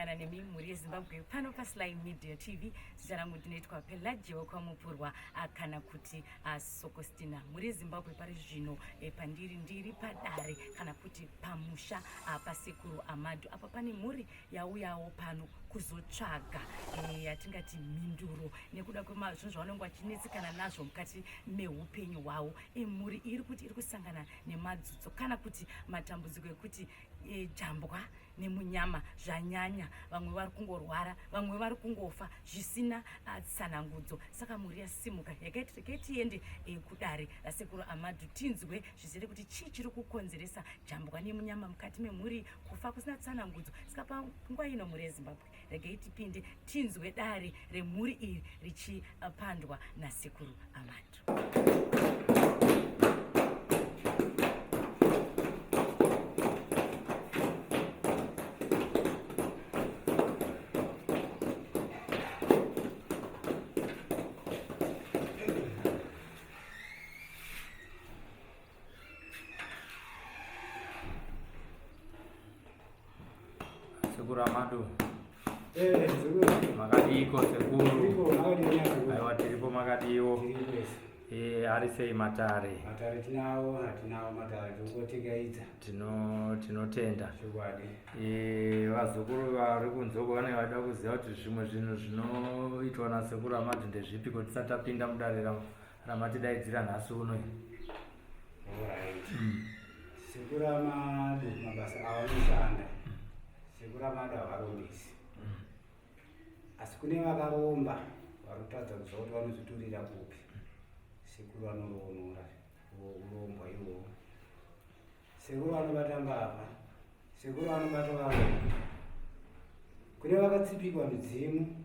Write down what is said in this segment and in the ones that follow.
kusangana nemi mhuri yeZimbabwe pano paSly Media TV. Zita rangu ndinoitwa Pelagia wekwaMupurwa kana kuti Sokostina. Mhuri yeZimbabwe pari zvino e, pandiri ndiri padare kana kuti pamusha paSekuru Amadu. Apa pane mhuri yauyawo pano kuzotsvaga e, yatingati mhinduro nekuda kwezvinhu zvavanenge vachinetsekana nazvo mukati meupenyu hwavo. E, mhuri iri kuti iri kusangana nemadzudzo kana kuti matambudziko ekuti e, jambwa nemunyama zvanyanya vamwe vari kungorwara vamwe vari kungofa zvisina ah, tsanangudzo saka mhuri yasimuka yakaiti regai tiende e, kudare rasekuru amadu tinzwe zvizere kuti chii chiri kukonzeresa jambwa nemunyama mukati memhuri kufa kusina tsanangudzo saka panguva ino mhuri yezimbabwe regai tipinde tinzwe dare remhuri iri richipandwa nasekuru amadu Sekuru Amadu. Eh, sekuru. Makadiiko sekuru? Aiwa tiripo makadiwo. Eh, ari sei matare? Matare tinawo, hatinawo matare tongotigaidza. Tino tinotenda. Chokwadi. Eh, vazukuru vari kunze uko vanenge vada kuziva kuti zvimwe zvinhu zvinoitwa nasekuru Amadu ndezvipi ko tisati tapinda mudare ramatidaidzira nhasi uno. Alright. Sekuru Amadu mabasa avanoshanda. Sekuru Amadu havarombesi. Asi kune vakaromba vari kutadza kuziva kuti vanozviturira kupi. Sekuru vanoroonora urombwa iwowo. Sekuru vanobata mbavha. Sekuru vanobata varombi. Kune vakatsipikwa midzimu.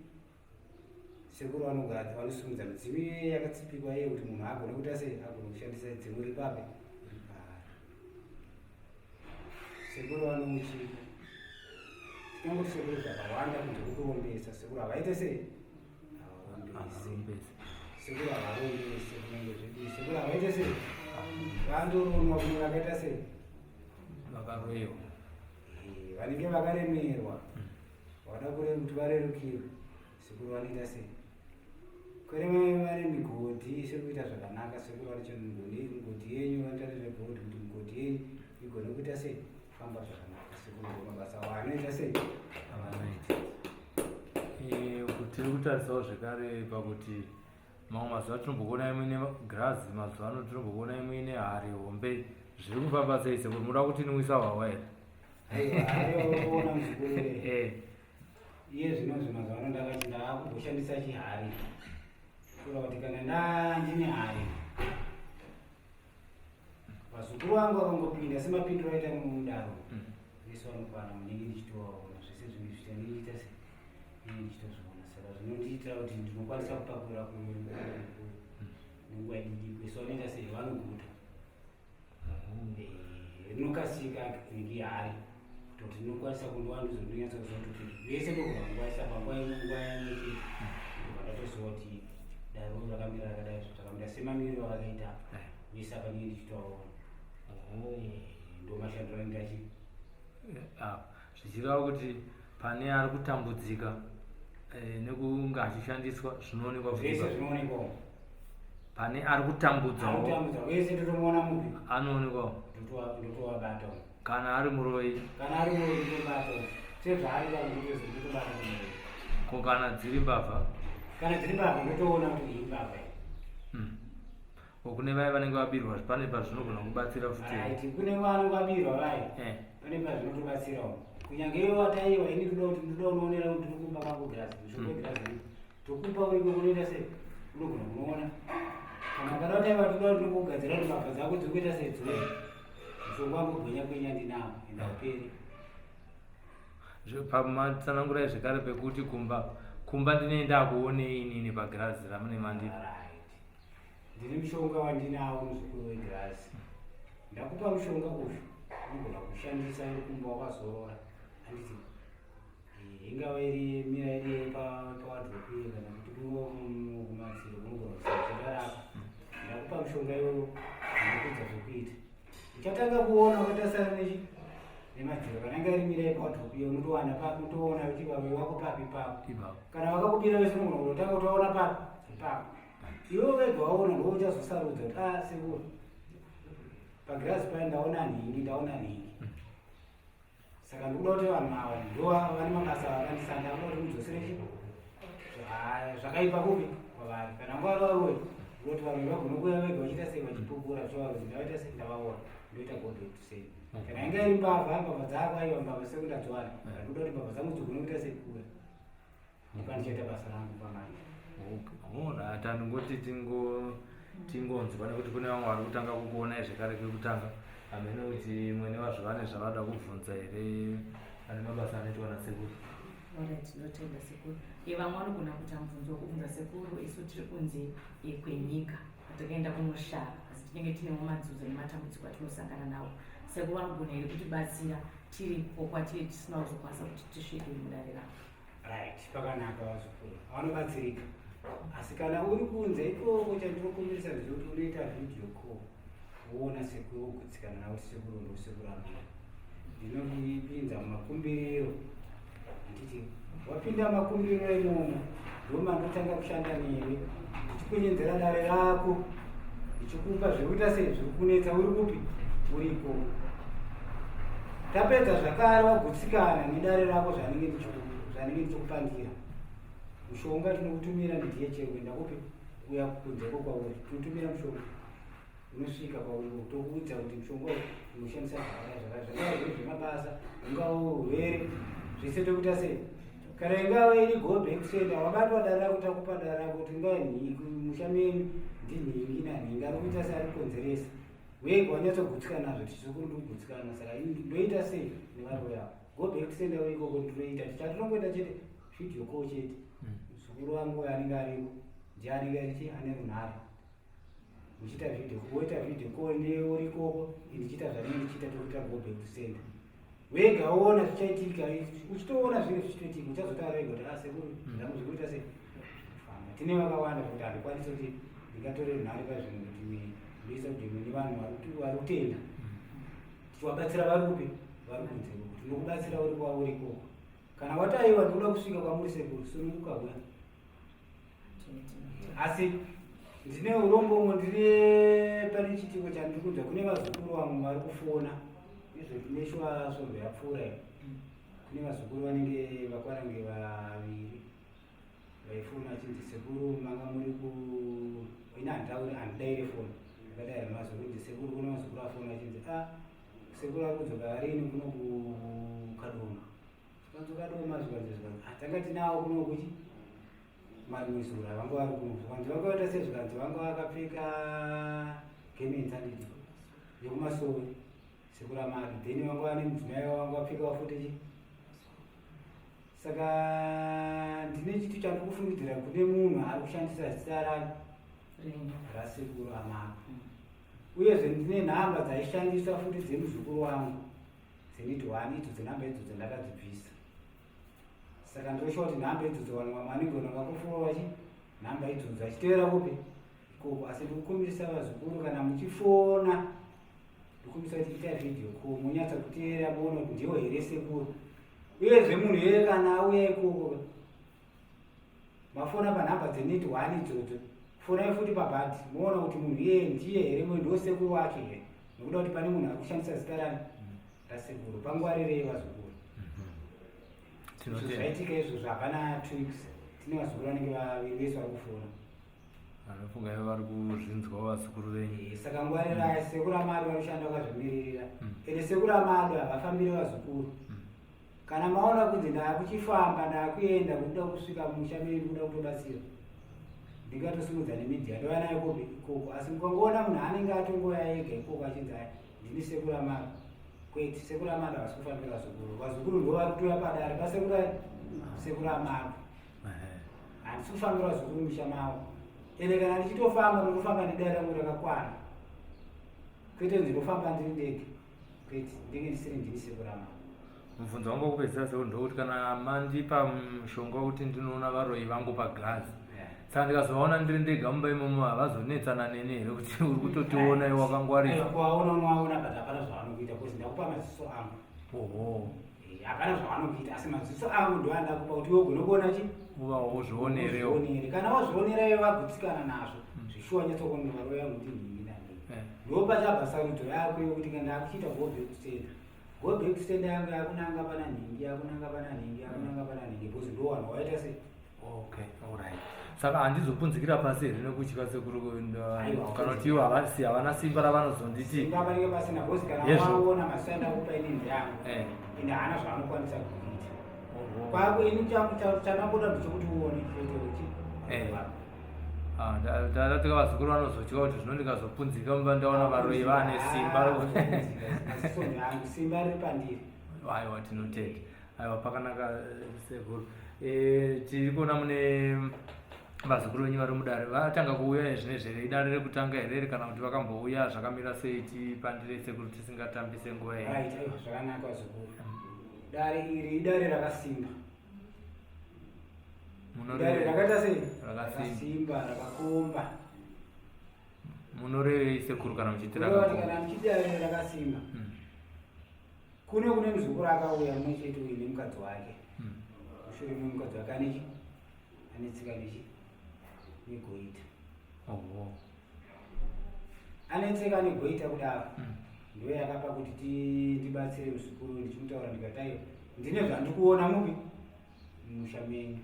Sekuru vanogadza vanosimudza midzimu iye yakatsipikwa iye kuti munhu agone kuita sei agone kushandisa dzimu riri papi riri paari. Sekuru vanouchika. Tinongoti sekuru zvakawanda kunze kwekurombesa. Sekuru havaite sei? Havarombesi. Sekuru havarombesi kunyange zvidii. Sekuru havaite sei? Vandoronwa kune vakaita sei? Vakaroyiwa. Eh, vanenge vakaremerwa. Vada kuti varerukirwe. Sekuru vanoita sei? Kwere mai vane migodhi isiri kuita zvakanaka sekuru vane chemugoni migodhi yenyu vanoita nezvegold kuti migodhi yenyu igone kuita sei kufamba zvakanaka sekuru ndo mabasa avo anoita sei avanoita eh, tiri kutarisawo zvekare pakuti mamwe mazuva tinombokuonai muine girazi mazuva ano tinombokuonai muine hari hombe zviri kufamba sei sekuru muda kutinwisa hwawa here aiwa muzukuru eh. Iye zvino zvi mazuva ano ndakati ndaakumboshandisa chihari kureva kuti kana ndandine hari vazukuru vangu vakangopinda semapindiro aita mudaro mm. vese vanokwana munenge ndichitovaona zvese zvinhu zviita ndinoita se inenge ndichitozviona saka zvinondiitira kuti ndinokwanisa kupakura nenguva diki kwese vanoita sei vanoguta Eh, rinokasika niki hari kutoti ndinokwanisa kundiwanduza ndinonyatsa kuziva kuti vese ndogona kungwarisa panguva imwe nguva imwe chete ndobva ndatoziva kuti daro rakamira rakadai zvo takamira semamiriro akakaita apa vese apa ndinge ndichitovaona eh, ndomashandiro anenge achi eh, zvichireva kuti pane ari kutambudzika eh, nekunge achishandiswa zvinoonekwa zvese zvinoonekwa pane ari kutambudzwawo wese ndotomuona mupi anoonekwawo ndotovabata kana ari muroyi kana ari muroyi ndotobata sezvaari ndotobata ko kana dziri mbavha kana dziri mbavha ndotoona kuti iyi mbavha hmm. Ko kune vaya vanenge vabirwa pane pazvinogona kubatsira futi. Right, kune vanenge vabirwa vaya. Eh. Pane pazvinotobatsirawo. Kunyange iwe wataiwa ini ndoda kuti ndoda unoonera kuti ndiri kumba kwangu girazi. Mishonga mm. girazi. Tokupa uri kunoita sei? Unogona kunoona. Kana ukada kutaiwa ndoda kuti ndikugadzira kuti mbavha dzako dziri kuita sei dziwe. Mushonga wangu gwenya gwenya ndinawo enda uperi. Pamatsanangurai zvekare pekuti kumba kumba ndinenge ndakuonei inini pagirazi ramune mandipa. Ndine mushonga wandinawo muzukuru wegirazi. Ndakupa mushonga uyu unogona kushandisa uri kumba wakazorora. Handiti eh, ingava iri mira iri pawadropu iye kana kuti kumadziro unogona kusacherarapa. Ndakupa mushonga iwoyo ndinokuudza zvekuita. Uchatanga kuona wakatasana nechi Nemadziro kana inga iri mira ipawadhiropu iyo unotowana papi unotoona kuti varoyi wako papi ipapo. Kana vakakubira vese unogona kutotanga kutoona papi ipapo. Iwe wega waona ndiwe uchazosarudza kuti ah sekuru pagirazi paye ndaona nhingi ndaona nhingi. Saka ndikuda kuti vanhu ava ndo vane mabasa avakandisanda akuda kuti mudzosere chi zvakaipa kupi kwavari. Kana nguva varoyi kuti vanhu vagone kuuya vega vachiita sei vachipupura zvichivarodzi ndavaita sei ndavaona ndoita go back to sei. Kana inga iri mbavha mbavha dzako aiwa mbavha sekundadziwana ndikuda kuti mbavha dzangu dzigone kuita sei kuuya. Ndichita basa rangu pamanje. Alright, andingoti tingo tingonzwa nekuti kune vamwe vari kutanga kukuonai zvekare kekutanga hameno kuti mwene wazvo vane zvavada kubvunza here ane mabasa anoitwa nasekuru. Alright, ndotenda sekuru. E, vamwe vanogona kuita mubvunzo wekubvunza sekuru, isu tiri kunze e, kwenyika patakaenda kunoshava asi tinenge tinewo madzudzo nematambudziko atinosangana nawo. Sekuru vanogona here kutibatsira tiripo kwatiri tisina kuzokwanisa kuti tisvike mudare ravo? Right, pakanaka vazukuru vanobatsirika asi kana uri kunze ikoko chandinokumbirisa ndechekuti unoita video call woona sekuru wogutsikana navo sekuru ndosekuru amira ndinokupinza mumakumbiriro handiti wapinda mumakumbiriro imomo ndomandotanga kushanda newe ndichikunyenzera dare rako ndichikupa zviri kuita sei zviri kunetsa uri kupi uriko tapedza zvakare wagutsikana nedare rako zvanenge ndichikupandira mushonga tinokutumira ndiDHL kuenda kupi kuya kunzeko kwauri tinotumira mushonga unosvika kwauri tokuudza kuti mushonga unoshandisa zvakadai zvakadai zvakadai zviri zvemabasa ungawo urwere zvese tokuita sei kana ingave iri go back sender wabatwa dare rako takupa dare rako kuti ingave musha menyu ndinhingi nanhingi ari kuita sei ari kukonzeresa wega wanyatsogutsikana nazvo tichizokuru ndikugutsikana saka ndoita sei nevaroyi avo go back sender weikoko ndinoita tichatinongoita chete video call chete muzukuru wangu anenge ariko ndiye anenge arichi ane runhare muchiita video woita video call neuri ikoko ndichiita zvanenge ndichiita tokuita go back to sender wega woona zvichaitika uchitoona zvinhu zvichitoitika uchazotaura wega kuti ah sekuru zvangu zviri kuita sei famba tine vakawanda zvekuti handikwanisi kuti ndingatore runhare pazvinhu kuti ndoisa kuti mune vanhu vari kutenda tichivabatsira vari kupi vari kunze ikoko tinokubatsira uri kwauri ikoko kana wataiwa ndikuda kusvika kwamuri sekuru sununguka uya asi ndine urombo umwe ndine pane chiitiko chandiri kunzwa kune vazukuru vamwe vari kufona izvo tineshuwa svondo yapfuura iyo kune vazukuru vanenge vakwarange vaviri vaifona vachinzi sekuru manga muri ku ini handitauri handidaire foni ndakadaira mazukuru nzi sekuru kune vazukuru vafona vachinzi a ah, sekuru ari kudzoka rini kuno kukadoma zvikanzi ukadoma zvikanzi zvikanzi ah, tanga tinawo kuno kuchi marimwezura vanga vari kuno zvikanzi vanga vaita sei zvikanzi vanga vakapfeka gemenzi anditi yekumasowe sekuramari then vanga vane mudzimai wavo vanga vapfeka futi chi saka ndine chiti chandikufungidzira kune munhu ari kushandisa zita rani rasekuru amako uyezve ndine nhamba dzaishandiswa futi dzemuzukuru wangu dzeniti one idzodzo nhamba idzodzo ndakadzibvisa saka ndoshuwa kuti nhamba idzodzo vanhu vamwe vanenge vakakufuwa vachi nhamba idzodzo achitevera kupi ikoko asi ndikukumbirisa vazukuru kana muchifona ndikumbirisa kuti ita video call munyatsa kuteera muone kuti ndiwo here sekuru uyezve munhu yeye kana auya ikoko mafona panhamba dzenet one idzodzo fonai futi pabhadhi moona kuti munhu iyeye ndiye here moyo ndosekuru wacho here nekuda kuti pane munhu ari kushandisa zita rani rasekuru pangwarirei vazukuru mhm. zvaitika izvozvo hapana tweeks tine vazukuru vanenge vaviri vese vari kufona vanofunga ivo vari kuzvinzwa vazukuru venyu eh, saka ngwarirai sekuru amadu vanoshanda vakazvimiririra mm. ende sekuru amadu havafambiri vazukuru mm. Kana maona kunzi ndakuchifamba ndakuenda kuda kusvika musha menyu kuda kutobatsira ndingatosimudza nemedia ndova nayo kopi ikoko asi mukangoona munhu anenge atongoya ega ikoko achinzi aya ndini sekuru amara kwete sekuru amara havasi kufambira vazukuru vazukuru ndo vari kutoya padare pasekuru sekuru amara handisi kufambira vazukuru musha mavo ende kana ndichitofamba ndinofamba nedare rangu rakakwana kwete ndinofamba ndiri ndega kwete ndinge ndisiri ndini sekuru amara Mubvunzo wangu wekupedzisira sekuru ndewekuti kana mandipa mushonga wekuti ndinoona varoyi vangu paglazi saka ndikazovaona ndiri ndega mumba imomo havazonetsana neni here kuti uri kutotiona iwe wakangwarisa kuvaona unovaona but hapana zvavanokuita bcause ndakupa maziso angu. Oho. Eh, hapana zvavanokuita asi maziso angu ndo andakupa kuti iwe ugone kuona chi Uva uzvionerewo. Uzvionere. Kana wazvionera iwe wagutsikana nazvo zvishuwa nyatsokuona varoya kuti nhingi nanhingi. Ndo pachabva sarudzo yako yekuti kana ndakuchiita go back to sender, go back to sender yangu yakunanga pana nhingi, yakunanga pana nhingi, yakunanga pana nhingi, because ndo wanhu waita sei. Okay, alright. Saka handizopunzikira pasi here nekutya, sekuru? Aiwa. Kana kuti ivo havasi, havana simba ravanozonditi? Simba panenge pasina, because kana Yezvo. waona maziso andakupa inini yangu, ende haana zvaanokwanisa kuita kwako. Ini changu chandangoda ndechekuti uone chete uchi Ah, ndatika vazukuru vanozotya kuti zvino ndikazopunzika mumba ndaona varoyi vane simba. Maziso ndeangu, simba riri pandiri. Aiwa, tinotenda. Aiwa, pakanaka, sekuru. Tiri kuona mune vazukuru venyu vari mudare. Vatanga kuuya zvinezvi here? Idare rekutanga here kana kuti vakambouya? Zvakamira sei? Tipandire, sekuru, tisingatambise nguva here. Right, aiwa, zvakanaka vazukuru. Dare iri idare rakasimba. Dare rakaita sei? Rakasimba. Rakasimba, rakakomba. Munorevei, sekuru, kana muchiti Kureva kuti rakakomba? kana muchiti dare rakasimba, kune muzukuru akauya mumwe chete uyu nemukadzi wake. Mushure memukadzi wake anechi ane tsika nechi negoita. Ane tsika negoita kudaro. Ndo yakapa kuti tibatsire muzukuru. Ndichimutaura ndikati, aiwa, ndine zvandiri kuona mupi mumusha menyu,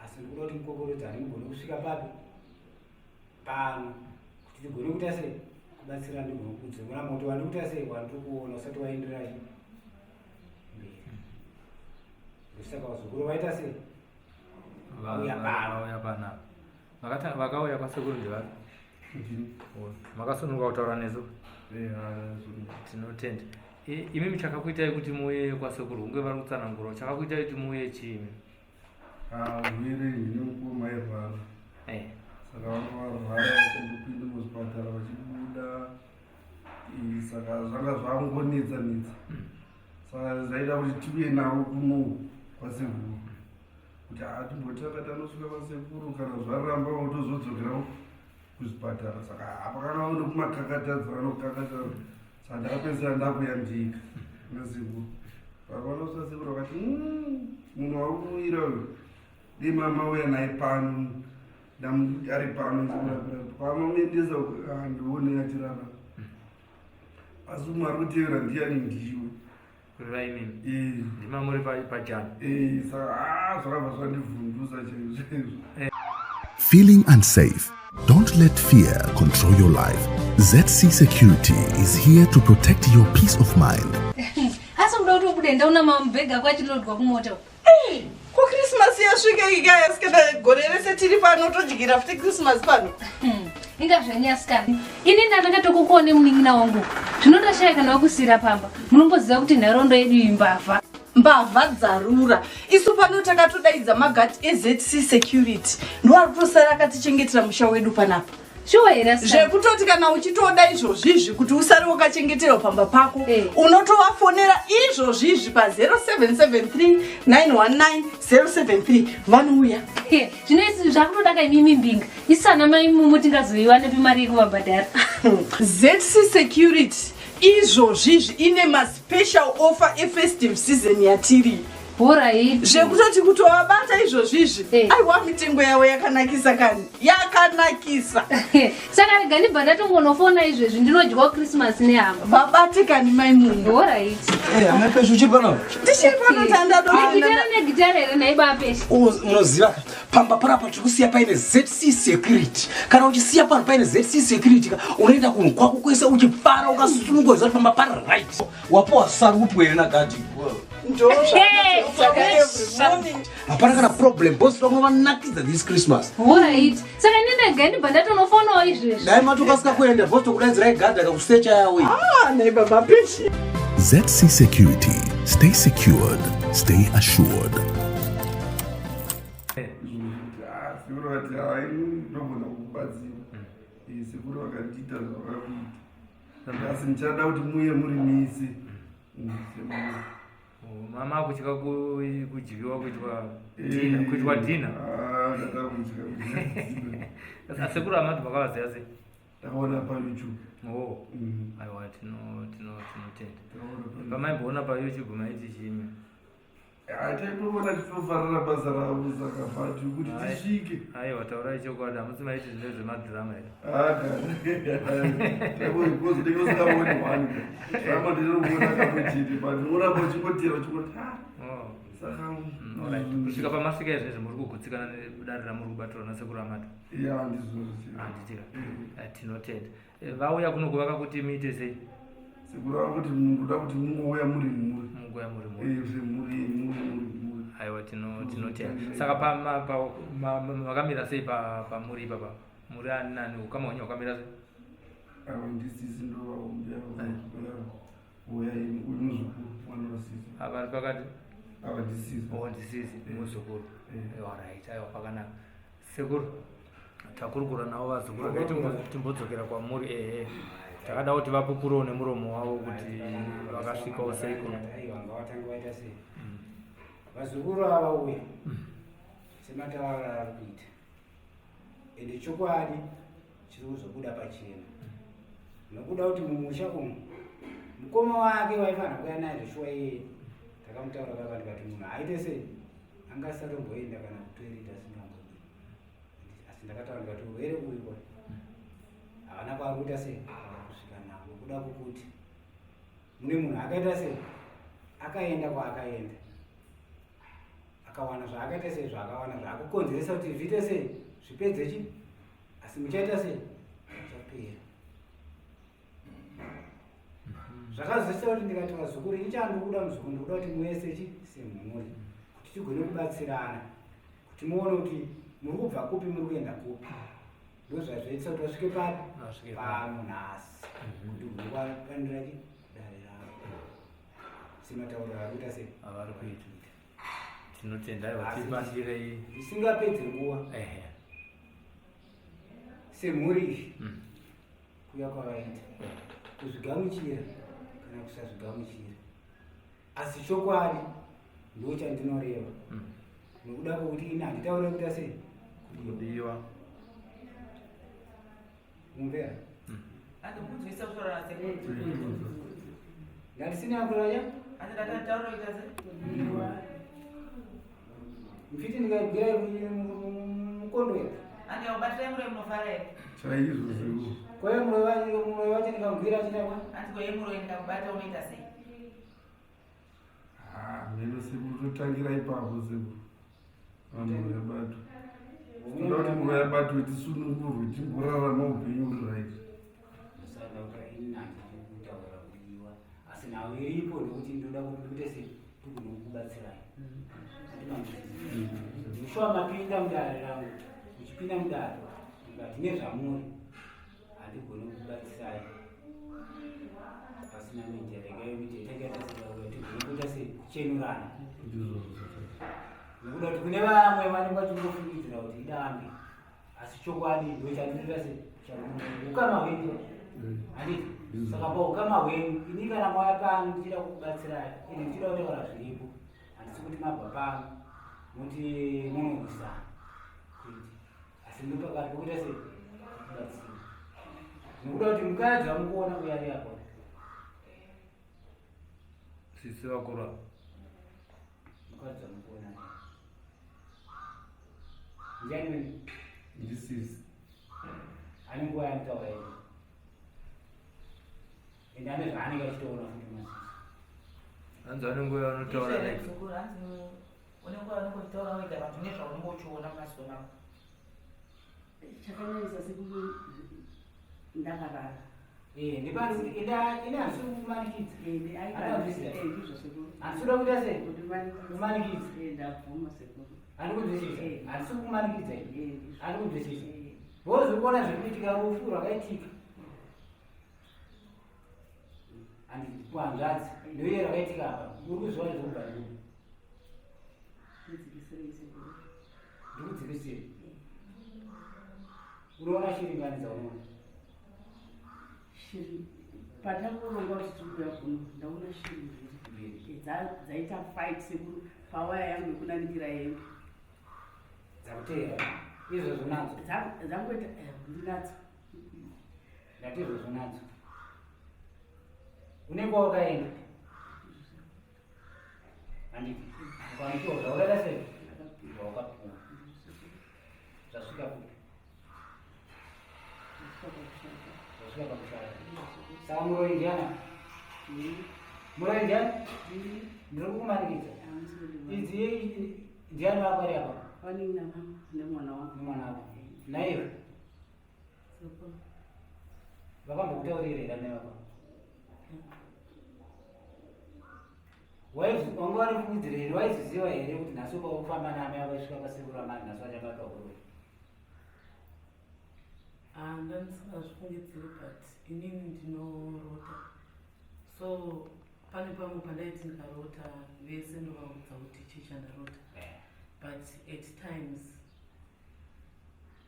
asi ndikuda kuti mukokorodzane mugone kusvika papi pano kuti tigone kuita sei, kubatsira, ndigone kudzimura moto wandiri kuita sei, wandiri kuona usati waenderera chi mberi. Ndosaka vazukuru vaita sei? Vauya pano. Vauya panapa. Vakauya kwasekuru ndevari makasununguka kutaura nesu. Tinotenda. Imimi chakakuitai kuti muuye kwasekuru, hunge vari kutsanangura, chakakuitai kuti muuye chiimi? Urwere hine mukoma airwara. Saka vanga varwara, vachingopinda muzvipatara vachibuda. Saka zvanga zvangonetsa netsa, saka zvaida kuti tiuye navo kuno kwasekuru kuti hatimbotanga tanosvika kwasekuru, kana zvaramba tozodzokerawo kuzvipatara. Saka hapakana nekumakakatadza vanokakata, saka ndakapedzisira ndakuya ndika nasekuru. Pavanosvika sekuru vakati, munhu wari kuuyira uyu, dei mama uya naye pano, ari pano ndikurapira pamamuendesa, handione achirarama, asi umwe ari kutevera ndiani? Ndiwe." Kureva imimi? Eh. Ndima muri pajana. Eh, saka zvakabva zvandivhundusa chaizvo chaizvo. Feeling unsafe? Don't let fear control your life. ZC Security is here to protect your peace of mind. Asi kuda kuti ubude, ndaona mamubhegi ako achilodwa kumota. Ko Christmas yasvika ikaya sikana, gore rese tiri pano, todyira futi Christmas pano. Inga zvanyasikana, ini ndandakatokukuone munin'ina wangu, zvino ndashaya kana wakusiyira pamba. Munomboziva kuti nharaunda yedu iyi mbavha. Mbavha dzarura. Isu pano takatodaidza magadhi eZC Security, ndoari kutosara akatichengetera musha wedu panapa. Shuwa here, asikana? Zvekutoti kana uchitoda izvozvizvi kuti usare wakachengeterwa pamba pako, unotovafonera izvozvizvi pa0773 919 073, vanouya. Zvino isi zvakutoda kaimimi mbinga, isu ana mai mumu tingazoiwa nepi mari yekuvabhadhara? ZC Security izvozvizvi ine maspecial offer efestive season yatiri. Alright. Zvekutoti kutovabata izvozvizvi, aiwa, mitengo yavo yakanakisa kani, yakanakisa. Saka rega ndibva ndatongonofona izvezvi, ndinodyawo Christmas nehama. Vabate kani, mai munhu. Alright. Amai Peshu, uchiri pano? Ndichiri pano, tandado. Gitara negitara here naiba Peshu? Munoziva pamba panapa tiri kusiya paine ZC Security. Kana uchisiya pano paine ZC Security ka, unoenda kunhu kwako kwese uchifara, ukasunungwa, uziva kuti pamba pari right. Wapiwa sarupu here nagadhi? Hapana kana problem, boss vamwe vanakidza this Christmas. Alright, saka ndinega ndibva ndatonofonawo izvezvi. Dai matokasika kuenda, boss tokudaidzirai gadhi akakusecha yawe. Ah, naiba bapeshi. ZC Security. Stay secured. Stay assured. Sekuru vati, "Hai, ndogona kukubatsira." Sekuru vakandiita zvavakakuita, asi ndichada kuti muye muri misi. Mama akutya kudyiwa, kuitwa dinner, kuitwa dinner. Ndada kutya. Asekuru amati makavaziva sei? Ndakaona paYouTube. Oh. Mm. Aiwa tinotenda. Pamaimboona paYouTube maiti chimi. Taitoona tinofarira basa ravo saka but kuti tisvike. Aiwa taurai chokwadi hamusi maiti zvine zvemadhirama here? Because ndinge usingavoni one. Drama ndinoona kamwe chete but unoramba uchingotera uchingoti ah. Oh. Saka mm, kusvika pamasvika izvezvi muri kugutsikana nedare ramuri kubatirwa nasekuru Amadu? Ya ndizvo. Handitika. Eh, tinotenda. Eh, vauya kuno kuvaka kuti muite sei? Sekuru vava kuti munoda kuti mungouya muri mhuri. Mungouya muri mhuri. Eh, zvemhuri muri muri mhuri. Aiwa tinotenda. Saka makamira sei pamuri ipapa? Muri ani nani ukama hwenyu hwakamira sei? Ava ndisisi ndovahombe ava. Uya uyu muzukuru mwana wasisi. Ava ari pakati? Ava ndisisi. Oh ndisisi muzukuru. Alright, aiwa pakanaka. Sekuru takurukura navo vazukuru regai timbodzokera kwamuri ehe takada kuti vapupurewo nemuromo wavo kuti vakasvikawo sei kuno. Mm. Vazukuru ava uya sematauriro ari kuita ende chokwadi chiri kuzobuda pachena nokuda kuti mumusha umu mukoma wake waifanira kuya naye zveshuwa iyeye takamutaura kaka ndikati munhu aite sei anga asatomboenda kana kutoirita asingambodi asi ndakataura ndikati urwere uyu kwa havana kwaari kuita sei kusvika nako nokuda kwokuti mune munhu akaita sei akaenda kwaakaenda akawana zvaakaita sei zvaakawana zvaakukonzeresa kuti zviite sei zvipedze chi asi muchaita sei muchapera zvakazoita kuti ndikati vazukuru ini chandikuda muzukuru ndikuda kuti muese chi semhuri kuti tigone kubatsirana kuti muone kuti muri kubva kupi muri kuenda kupi ndozvazvoitisa kuti vasvike papi pano nhasi kuti ugone chi dare ravo sematauriro ari kuita sei avari kuita tinotenda aiwa tibatsirei isingapedze nguva ehe semhuri iyi kuya kwavaita kuzvigamuchira kana kusazvigamuchira asi chokwadi ndo chandinoreva nokuda kwokuti ini handitaure kuita sei kudiwa mumvera ndandisina kuraya mfiti ndikaigwira mukondo here Chaizvo sekuru. Kwaye muroyi wacho ndikagwira achita Ah, mheno sekuru totangira ipapo sekuru. Vanhu vabatwa. Tinoda kuti muroyi abatwe tisunungurwe timborarama upenyu huri right. Ndosaka ini handidi kutaura kudiwa asi nhau iripo ndekuti ndoda kuti ndikuite sei ndigone kukubatsirai. Mushuwa mapinda mudare rangu muchipinda mudare mukati nezvamuri handigoni kukubatsirai pasina media regai media takaita sekauya tigone kuita sekuchenurana nekuda kuti kune vamwe vanenge vachingofungidzira kuti idambe asi chokwadi ndochandinoita se ukama hwenyu handiti saka paukama hwenyu ini kana mauya pano ndichida kukubatsirai ende ndichida kutaura zviripo handisi kuti mabva pano moti munorwisana kuiti asi ndopakati pokuita sei kubatsira nekuda kuti mukadzi vamukuona kuyari yako sisi vakuru ava mukadzi vamukuona ndiani wenu Ndisisi. ane nguva yaanotaura ii ende ane zvaanenge achitoona futi masisi hanzi vane nguva yavanotaura vega Une nguva yaunenge uchitaura wega but une zvaunenge uchiona mumaziso mako. Chakanyanyisa sekuru ndakarara. Eh, ndipani enda ina handisi kumanikidza. Eh, Handisi eh, ndizvo sekuru. Handisi kuda kuita sei? Kumanikidza. Eh, ndabvuma sekuru. Handi kunzwisisa. Eh. Handisi kumanikidza ini. Eh, ndizvo. Handi kunzwisisa. Eh. Because uri kuona zviri kuitika rufu rwakaitika. Handi kuhanzvadzi. Ndoiye rwakaitika apa. Uri kuzviona zviri kubva ndikupi. Ndikudzikisire. Unoona shiri ngani dzaunoona? Shiri patakuronga kuti tiri kuuya kuno ndaona shiri mbiri eh, dzaita fight sekuru pawaya yangu yekunanikira hembe. Dzakuteera izvozvo nadzo? Dzangoita eh, ndinadzo. Ndati izvozvo nadzo. Une kwawakaenda? Handiti. Ukanopiwa zvawakaita sei? Zvawakapiwa. Zvasvika kupi? Zvasvika pakushata. Saka muroyi ndiani? Muroyi ndiani? Ndiri kukumanikidza. Idzi ndiani vako ari apa? Vanin'ina vangu nemwana wangu. Nemwana wako. Naiwe? Vakambokutaurira here amai vako? Wanga wari kuudzira here waizviziva here kuti nhasi uka kufamba naamai vako isvika kwasekuru amai nhasi vachabatwa huroyi? Ah, ndandisingazvifungidziri but inini ndinorota so pane pamwe pandaiti ndikarota vese ndovaudza kuti chii chandarota eh. but at times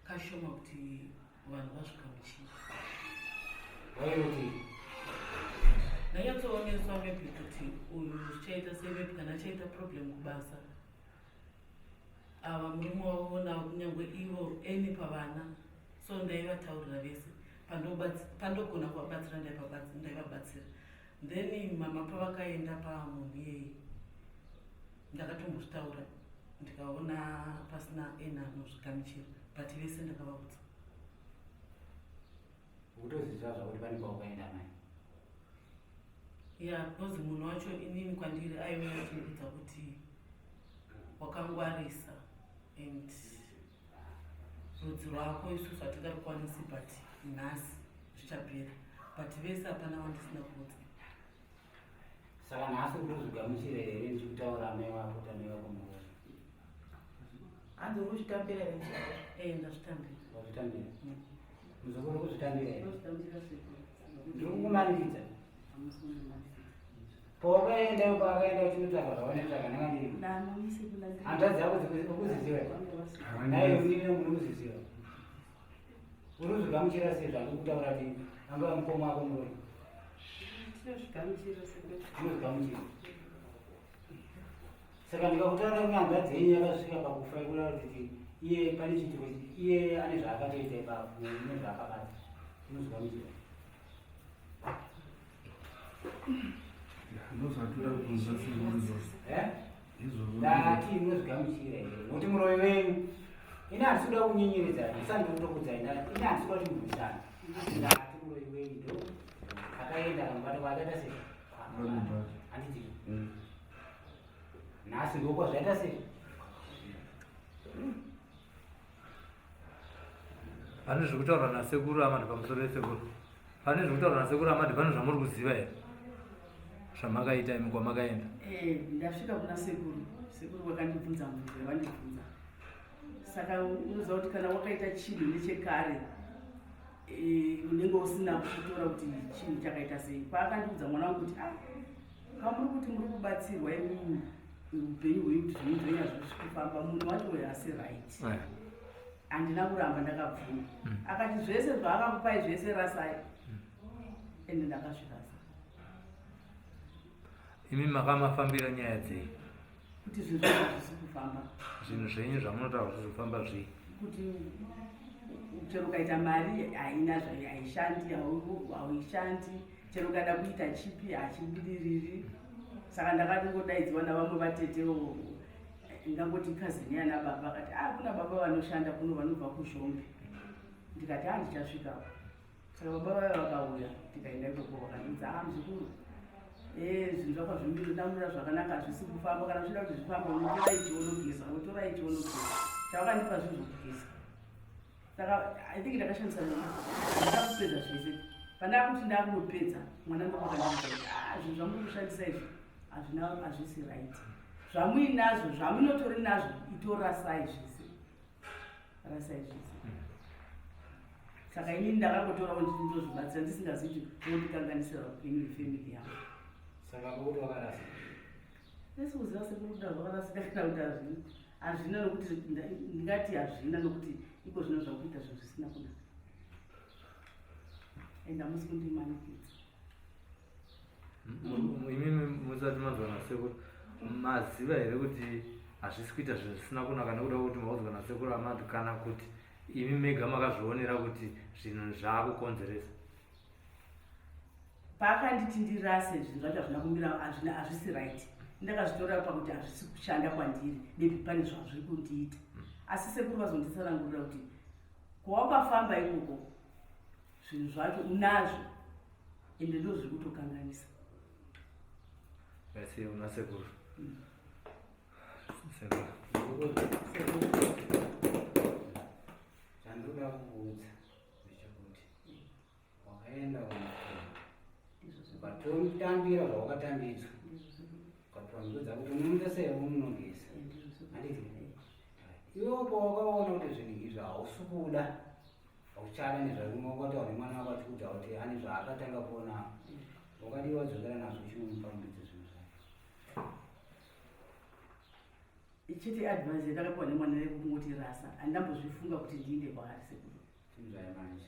kashoma kuti vanhu vazvigamuchire waiuti ndanyatsoongeswa maybe kuti uyu zvichaita sei maybe kana achaita problem kubasa ava murume wavo navo kunyange ivo any pavana so ndaivataurira vese pandogona kuvabatsira ndaivabatsira then mama pavakaenda pamunhu iyeye ndakatombozvitaura ndikaona pasina ena anozvigamuchira but vese ndakavaudza ukutoziva zvakuti pane kwaukaenda mai ya because munhu wacho inini kwandiri aiuya achindiudza kuti wakangwarisa and rudzi rwako isusu hatingarukwanisi but nhasi zvichapera but vese hapana wandisina kuudza Saka nhasi uri kuzvigamuchira here ndichikutaura amai vako kuti amai vako muroyi? Hanzi uri kuzvitambira here muzukuru? Eh, ndazvitambira. Wazvitambira? Muzukuru uri kuzvitambira here? Ndozvitambira sekuru. Ndiri kukumanikidza. Hamusi kundimanikidza. Pawakaenda paakaenda uchinotsvaka zvawanotsvaka ndanga ndiri. Ndanomi sekuru. Hanzvadzi yako ukuziziva here? Naye unini unomuziziva. Uri kuzvigamuchira sei zvandiri kutaura kuti anga mukoma wako muroyi? Tinozvigamuchira sekuru. Tinozvigamuchira. Saka ndikakutaura kuti hanzvadzi yenyu yakasvika pakufa ikureva kuti iye pane chiitiko iye ane zvaakatoita ipapo nezvaakabata. Tinozvigamuchira. Ndozvatoda kunzwa sekuru izvozvo. Eh? Izvozvo. Ndati munozvigamuchira here? Nokuti muroyi wenyu. Ini handisi kuda kunyenyeredza, ndisati ndikutokudzai ndati ini handisi kuda kuti murwisane. Ndati muroyi wenyu ndo akaenda akamubata kwaakaita sei? Kwakamubata. Handiti. Nhasi ndokwazvaita sei? Pane zvekutaura nasekuru amadi pamusoro pesekuru. Pane zvekutaura nasekuru amadi pane zvamuri kuziva here? Zvamakaita imi kwamakaenda. Eh, ndasvika kuna sekuru. Sekuru vakandibvunza mubvunzo yavandibvunza. Saka unoziva kuti kana wakaita chinhu nechekare eh, unenge usina kutora kuti chinhu chakaita sei. Paakandiudza mwana wangu kuti ah, kamuri kuti muri kubatsirwa imimi upenyu hwenyu kuti zvinhu zvenyu hazvisi kufamba munhu wacho uyo asi right eh. handina kuramba ndakabvuma mm. akati zvese zvaakakupai zvese rasai mm. ende ndakazvirasa imi makamafambira nyaya dzei kuti zvinhu zvenyu hazvisi kufamba zvinhu zvenyu zvamunotaura zvisi kufamba zvii kuti chero ukaita mari haina haishandi hauishandi chero ukada kuita chipi hachibudiriri saka ndakatongodaidziwa navamwe vatetewo ndangoti cousin yana baba akati ah kuna baba vanoshanda kuno vanobva kuzhombe ndikati ah ndichasvikapo saka baba vaya vakauya tikaenda ikoko vakandiudza ah muzukuru eh, zvinhu zvako zvindamura zvakanaka hazvisi kufamba kana uchida kuti zvifamba unotora ichi unogeza unotora ichi unogeza chavakandipa zvinhu zvokugeza saka i think ndakashandisa ndakupedza zvese pandakuti ndakunopedza mwana ndoakandiudza kuti ah zvinhu zvamuri kushandisa izvi hazvina hazvisi right zvamuinazvo zvamunotori nazvo itorasai zvese rasai zvese saka inini ndakangotorawo ndozvibatsira ndisingazivi kuti unondikanganisira upenyu hwefamily yangu saka pakuti wakarasa esi kuziva sekuru kuti zvakarasika kana kuti hazvina hazvina nokuti ndingati hazvina nokuti iko zvino zvakuita zvinhu zvisina kunaka and hamusi kundimanikidza Imimi musati manzwa nasekuru maziva here kuti hazvisi kuita zvinhu zvisina kunaka nekuda kwekuti maudzwa nasekuru amadu kana kuti imi mega makazvionera kuti zvinhu zvaakukonzeresa? Paakanditi ndirase zvinhu zvacho hazvina kumira hazvina hazvisi right. Ndakazvitora pakuti hazvisi kushanda kwandiri maybe pane zvazviri kundiita. Asi sekuru vazonditsanangurira kuti kwawakafamba ikoko zvinhu zvacho unazvo ende ndo zviri kutokanganisa. Asi una sekuru. Sekuru. Chandinoda kukuudza ndechekuti wakaenda ukatotambira zvawakatambidzwa ukapiwa mbidzo dzako kuti unoita sei unonogeza handiti iwewo pawakaona kuti zvinhu izvi hausi kuda hauchada nezvarimwe wakataura nemwana wako achikuudza kuti ane zvaakatanga kuona wakadii wadzokera nazvo uchinomupa mbidzo zvinhu zvake Ichiti advice yandakapiwa nemwana yekungoti rasa handambozvifunga kuti ndiinde kwaari sekuru. Chinzwai manje.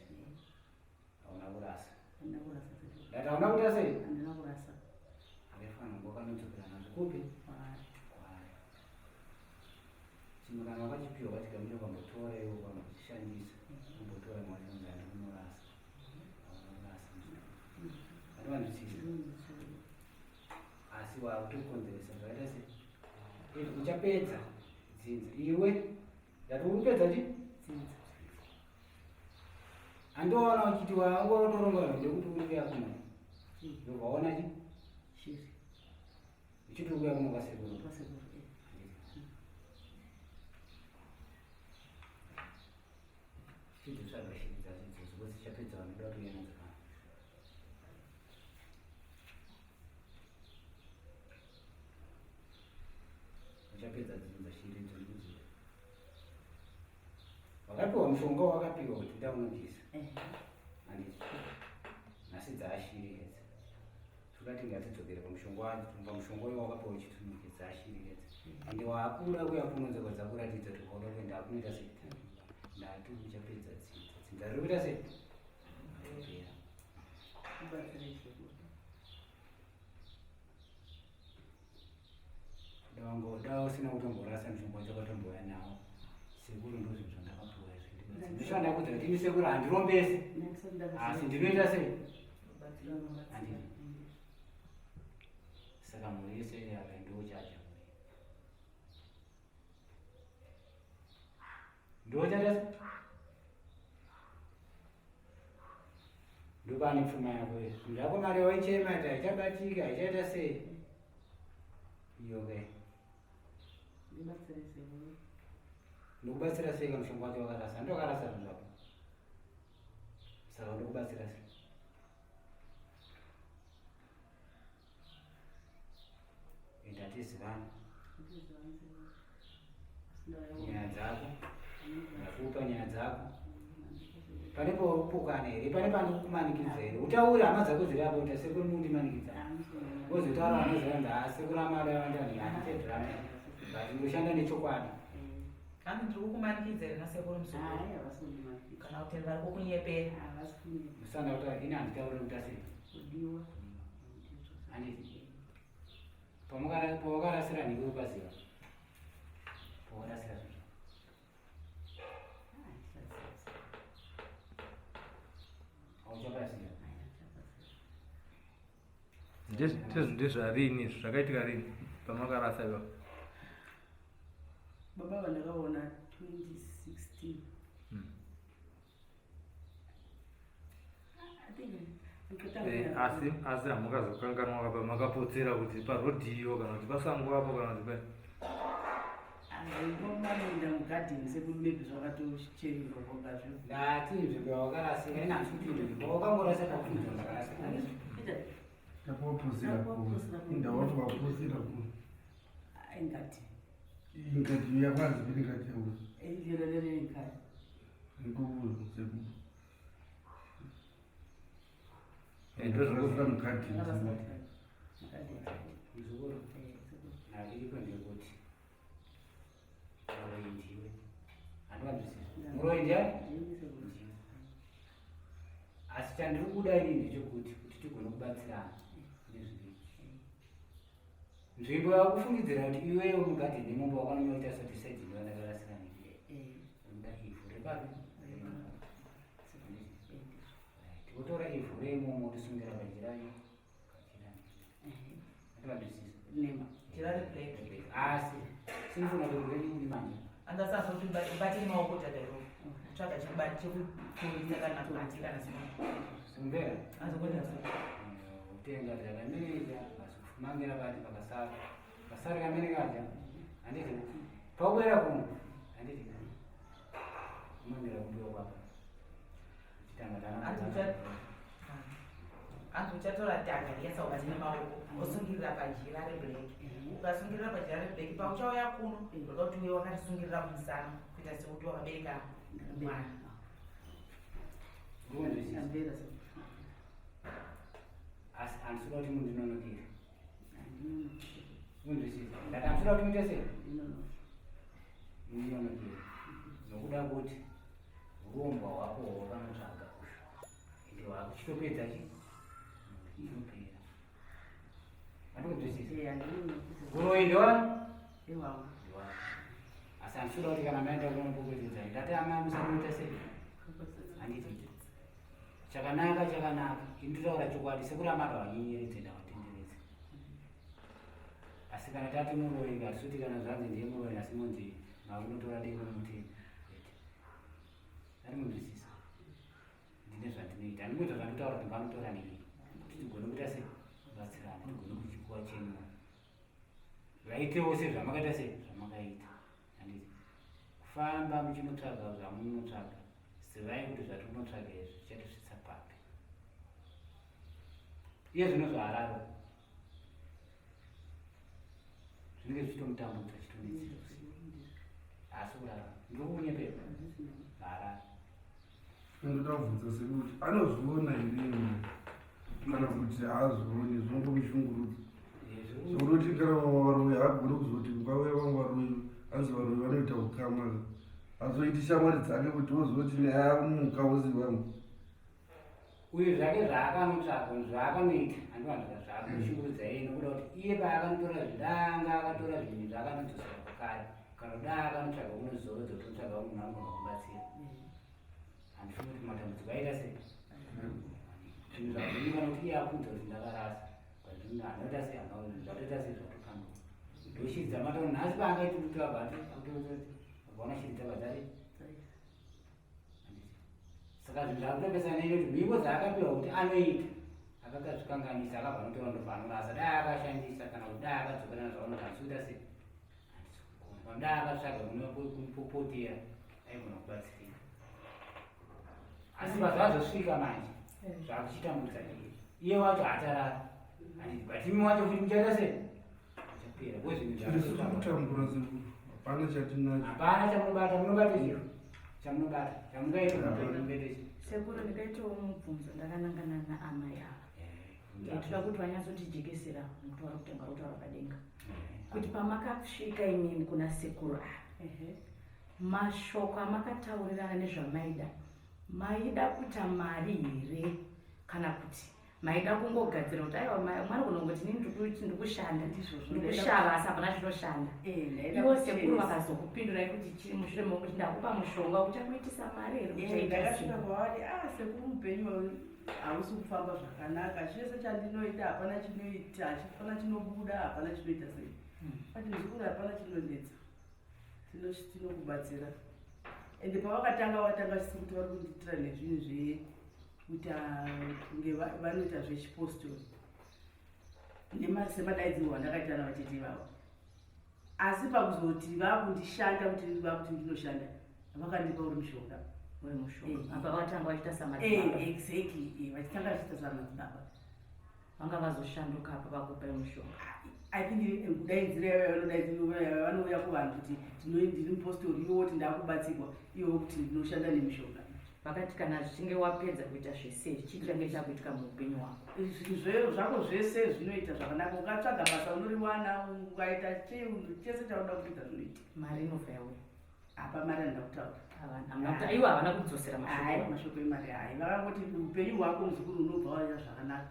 Hauna kurasa. Handina kurasa sekuru. Ndati hauna kuita sei? Handina kurasa. Akafanira kunge wakanodzokera nazvo kupi? Kwaari. Kwaari. Chinhu kana wakachipiwa wachigamuchira ukambotora iwe ukambotishandisa umbotora mwana unzi handikunorasa. Hauna kurasa. Handivanzwisisa. Asi wakutokonzeresa zvakaita sei? Izvi uchapedza dzinza iwe. Ndati uri kupedza chi? Dzinza. Andiwaona uchiti wanga utoronga ndekuti uri kuya kuno. Ndobva waona chi? Shiri. Uchiti uri kuya kuno kwasekuru. Kwasekuru. Eh. Chidzitsvaga shiri dzacho idzodzo because dzichapedza vanoda kuuya nadzo pano. Uchapedza dzinza shiri idzo ndikudziva. Wakapiwa mushonga wakapiwa kuti ndaunogeza. Handiti. Nhasi dzaashiri idzi. Tokati ngatidzokere pamushonga wacho, pamushonga uyo wakapiwa uchitunuke dzaashiri idzi. Ende wakuda kuya kunonzwa dzakuratidza kuti wauda kuenda akunoita sei. Ndati uchapedza dzinza. Dzinza riri kuita sei? Kupera. Wangoda usina kutomborasa mushonga wacho wakatombouya nawo. Sekuru ndozvinhu zvandakapuwa izvi. Ndinoshanda kuti ndini sekuru handirombesi. Asi ndinoita sei? Handidi. Saka mhuri yese iri apa ndochaja mhuri. Ndochaja ndopane pfuma yako izvi zvinhu zvako mari waichema ati haichabatika haichaita sei iyo ke ndokubatsira sei kamushonga wacho wakarasa ndokarasa zvinhu zvako saka ndokubatsira sei ende hatizivani nyaya dzako ndakupa nyaya dzako pane paurikupokana here pane pandikukumanikidza here utaure hama dzako dziri apo kuti sekuru mundimanikidza wozotaura vanoziva nzi haa sekuru amada vandani handiite drama but ndoshanda nechokwadi Hanzi ndiri kukumanikidza here nasekuru muzukuru? Kana kuti vari kukunyepera? Musanda kuti ini handitaure kuti asei. Kudiwa. Handiti. Pawakarasira nhiko upaziva. Pawakarasira zvinhu. Hauchapaziva. Ndezvarini izvi zvakaitika rini pamakarasa ipapo? Baba vandakaona 2016. Eh, asi asi hamukazokanganwa kapa makapotsera kuti parodhi iyo kana kuti pasango apo kana kuti pai manoenda mugadheni sekuti maybe zvakatochererwa kwakazvo ndati nzvimbo yawakarasika ina handisi kuti nzvimbo wakangorasa pakufunza ndakarasika Ndakuvapuzira kure. Indawa kuti vapuzira kure. Ingati. Ingati yakwanzi kuti ingati yakuzi. Indlela lele ekhaya. Ngikubuza sekuru. Ndozvikuziva mukadhi. Muzukuru. Naripo ndekuti. Muroyi ndiwe. Handivanzwisisa. Muroyi ndiani? Ndiwe. Asi chandiri kuda ini ndechekuti kuti tigone kubatsirana nezviri. Nzvimbo yakufungidzira kuti iwewe mugadheni imomo wakanonoita sati saidi ndovandakarasira nini. Unoda ivhu repapi? Tinotora ivhu reimomo wotisungira pajira. Nema. Jira reblack. Asi sinifuna kuti redini manje. Andasazoti ubate maoko dada iro. Tsvaga chekubata chekuturisa kana kubati kana zvinhu. Simvera. Azokuenda so. Utenga dada meja basi kumangira bati pakasara. Kasara kamene kaja. Anditi paubwera kuno. Anditi. Kumangira kumbuyo kwako. Hanzi uchatora dhaka riya saubati nemaoko osungirira pajira reblack. Ukasungirira pajira reblack pauchauya kuno ndoda kuti uye wakarisungirira kumusana kuita sekuti wakabereka mwana. Asi handisida kuti mundinonokere. Unzwisisa. Ndati handisida kuti muite sei? Mundinonokere. Nokuda kuti Hurombwa hwako hwawakanotsvaga uyu ende wakuchitopedza chi chinopera. Andikunzwisisa. Huroyi ndewa? Ndewako. Asi handishuda kuti kana maenda kunopopotedza ndati amai musamuita sei? Handiti. Chakanaka chakanaka. Ini ndotaura chokwadi sekuri amada wanyenyeredze ndawatenderedza. Asi kana tati muroyi hatisuti kana zvanzi ndiye muroyi asi monzi makunotora demo muti Ari munzwisisa. Ndine zvandinoita. Handingoita zvandinotaura kuti vanotora nini. Kuti tigone kuita sei? Kubatsirana. Tigone kuchikuwa chenyu. Vaitewo sezvamakaita sei? Zvamakaita. Handiti. Kufamba muchinotsvaga zvamunotsvaga. Zivai kuti zvatinotsvaga izvi zvichatisvitsa papi. Iye zvino zvaararo. Zvinenge zvichitomutambudza chitonetsera. Haasi kurara. Ndiri kukunyepera. Haarari. Ndoda kubvunza sekuti anozviona here kana kuti haazvioni zvongomushungurudza zvekutoti kana vamwe varoyi haagoni kuzoti kukauya vamwe varoyi anzi varoyi vanoita ukama azoiti shamwari dzake kuti wozoti neamuka wozi vamwe uyu zvake zvaakanotsvaga zvaakanoita andiwanzira zvaakushungurudza iye nokuda kuti iye paakanotora zvidanga akatora zvinhu zvaakanodzosera kwakare kana kuda akanotsvaga kunozorodza kuti unotsvaga munhu anogona kubatsira handifungi kuti matambudziko aita sei zvinhu zvazvinikana kuti iye akuudza kuti ndakarasa but zvinhu anoita sei zvatoita sei zvatokanduka ndoshiri dzamataura nhasi paangaiti kuti abva akaona shiri dzabva dzari saka zvinhu zvakutopesana neni kuti mhiko dzaakapiwa kuti anoita akakazvikanganisa akabva anotora ndobva anorasa dai akashandisa kana kuti dai akadzokerana zvaunoti handisi kuita sei handisi kugona kana dai akatsvaga kumupopotera aigona kubatsirika asi pazvazosvika manje zvakuchitambudza iye iye wacho haacharara handiti but imi wacho futi muchaita sei muchapera kozvinhu zvaakutambura hapana chatinacho hapana chamunobata munobata chiro chamunobata chamungaita mungaita chi sekuru ndikaitawo mubvunzo ndakanangana naamai ava eh, ndinoda kuti vanyatsotijekesera mutaura kuti anga kutaura padenga kuti pamakasvika imimi kuna sekuru ava mashoko amakataurirana nezvamaida maida kuita mari here kana kuti maida kungogadzira kuti aiwa mwana kunongoti ini ndikushanda ndikushava asi hapana chinoshanda eh, ivo sekuru vakazokupindurai kuti chii mushure mekuti ndakupa mushonga uchakuitisa mari here eh, ndakasvika kwavari ah sekuru upenyu hausi kufamba zvakanaka chese chandinoita hapana chinoita hapana chinobuda hapana chinoita sei ati muzukuru hapana chinonetsa tinokubatsira ende pavakatanga vakatanga chisi kuti vari kundiitira nezvinhu zve kuita kunge vanoita zvechipostori semadaidzirwo andakaita navatete vavo asi pakuzoti vakundishanda kuti vakuti ndinoshanda vakandipa uri mushonga uri mushonga eh. apa vatanga vachiita samadzibaba eh, exactly eh, vachitanga vachiita samadzibaba vanga vazoshanduka apa vakupai mushonga i think eh, kudaidzira yavanodaidzira vanouya kuvanhu kuti ndiri mupostori iwo kuti ndakubatsirwa iwo kuti ndinoshanda nemishonga vakati kana zvichinge wapedza kuita zvese izvi chii chichange chakuitika muupenyu hwako zvinhu zvako zvese zvinoita zvakanaka ukatsvaga basa unoriwana ukaita chese chaunoda kuita zvinoita mari inobva yauya apa mari handina kutaura havana ivo havana kudzosera mashoko mashoko emari hayi vakangoti upenyu hwako muzukuru unobva waita zvakanaka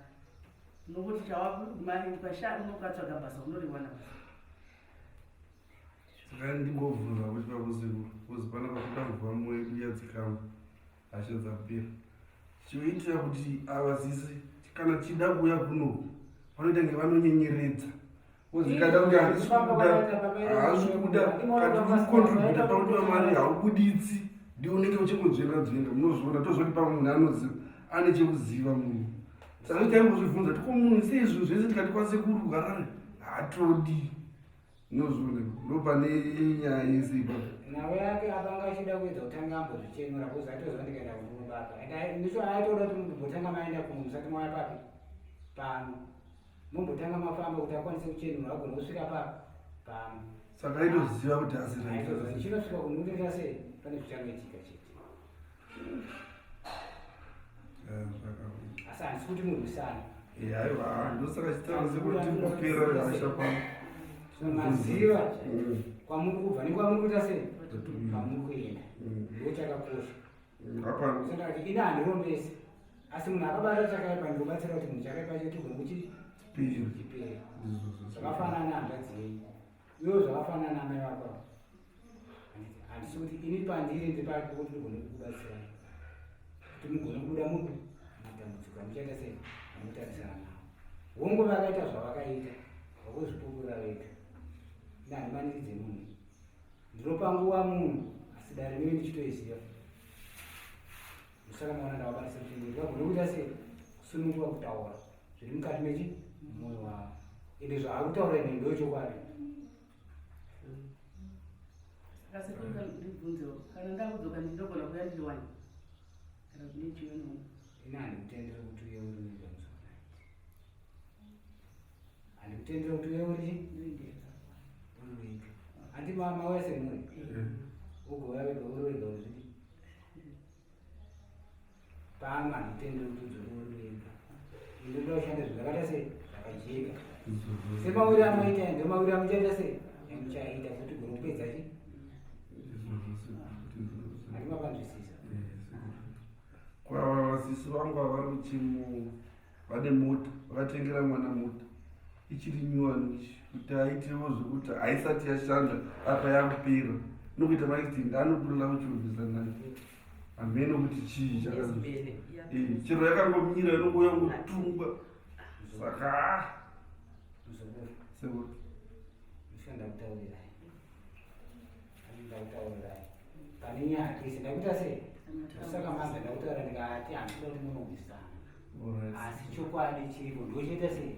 unongoti chawamari ukatsvaga basa unoriwana basa saka ndingobvunza kuti pakusiku kuzi pana pakuda kubva moyo yedu yadzikama hasha dzapera chioitira kuti ava sisi kana tichida kuuya kunoku vanoita nge vanonyenyeredza. Uzikada kuti handisi kuda, haasi kuda, kati kucontributa pakudiwa mari haubuditsi, ndiwe unenge uchingonzvenga nzvenga, munozviona, tozoti pamwe munhu anoziva, ane chekuziva munhu. Saka taingozvibvunza kuti ko munhu sei zvinhu zvese tikati kwasekuru kuHarare hatodi. Munozviona, ndopane nyaya yese ipapo. Nhau yake apa anga achida kuedza kutanga ambozvichenura because aitoziva ndikaenda kumurumba apa. And ndicho aitoda kuti mumbotanga maenda kumwe musati mauya papi pano. Mumbotanga mafamba kuti akwanise kuchenura agone kusvika pa pano. Saka aitoziva kuti asi right. Aitoziva ndichinosvika kumwe kutoita sei pane zvichangoitika chete. Asi handisi kuti murwisane. Aiwa, ndosaka chitaura sekuti tikupera hasha pano. Maziva kwamuri kubva nekwamuri kuita sei kwamuri kuenda ndochakakosha. Hapana. Ini handirombesi asi munhu akabata chakaipa ndinobatsira kuti munhu chakaipa chacho tigone kuchi chipere. Zvakafanana hanzvadzi yenyu iwe zvakafanana amai vako ava. Handisi kuti ini pandiri ndipati kuti ndigone kukubatsirai kuti mugone kubuda mupi matambudziko amuchaita sei amutarisana nawo. Hongu vakaita zvavakaita vakuzvipupurira vega. Ini handimanikidze munhu. Ndinopa nguva munhu asi dare ndinenge ndichitoiziva. Ndosaka maona ndavabatisa muchengeti vagone kuita sei kusununguka kutaura zviri mukati mechi mwoyo wavo. Ende zvaari kutaura ine ndochokwadi. Saka sekuru ndibvunzewo kana ndakudzoka ndinogona kuuya ndiri wani kana kuti ndichiuya neumwe. Ini handikutendere kuti uye uri wega muzoona. Handikutendere kuti uye uri uri wega. Handi mama wese muri. Ugouya wega uri wega uzvidi. Pano handitendere kuti udzoke uri wega. Ndinoda kushanda zvinhu zvakaita sei zvakajeka. Semawiri amoita ndo mawiri amuchaita sei amuchaita kuti ugone kupedza chi. Handi mapanzwisisa. Kwava vasisi vangu ava vari kuchimu vane mota vakatengera mwana mota ichiri nyuwani ichi kuti aitewo zvekuti haisati yashanda apa yakupera nokuita maaccident anokurira kuchiubvisa nayo hameno kuti chii chaka eh, chero yakangomira inongouya ngotungwa saka ah. Sekuru. Ndakutaurirai. Ndakutaurirai. Pane nyaya isi ndakuita sei? Saka manje ndakutaura ndikati handida kuti munorwisana. Asi chokwadi chiripo ndochiita sei?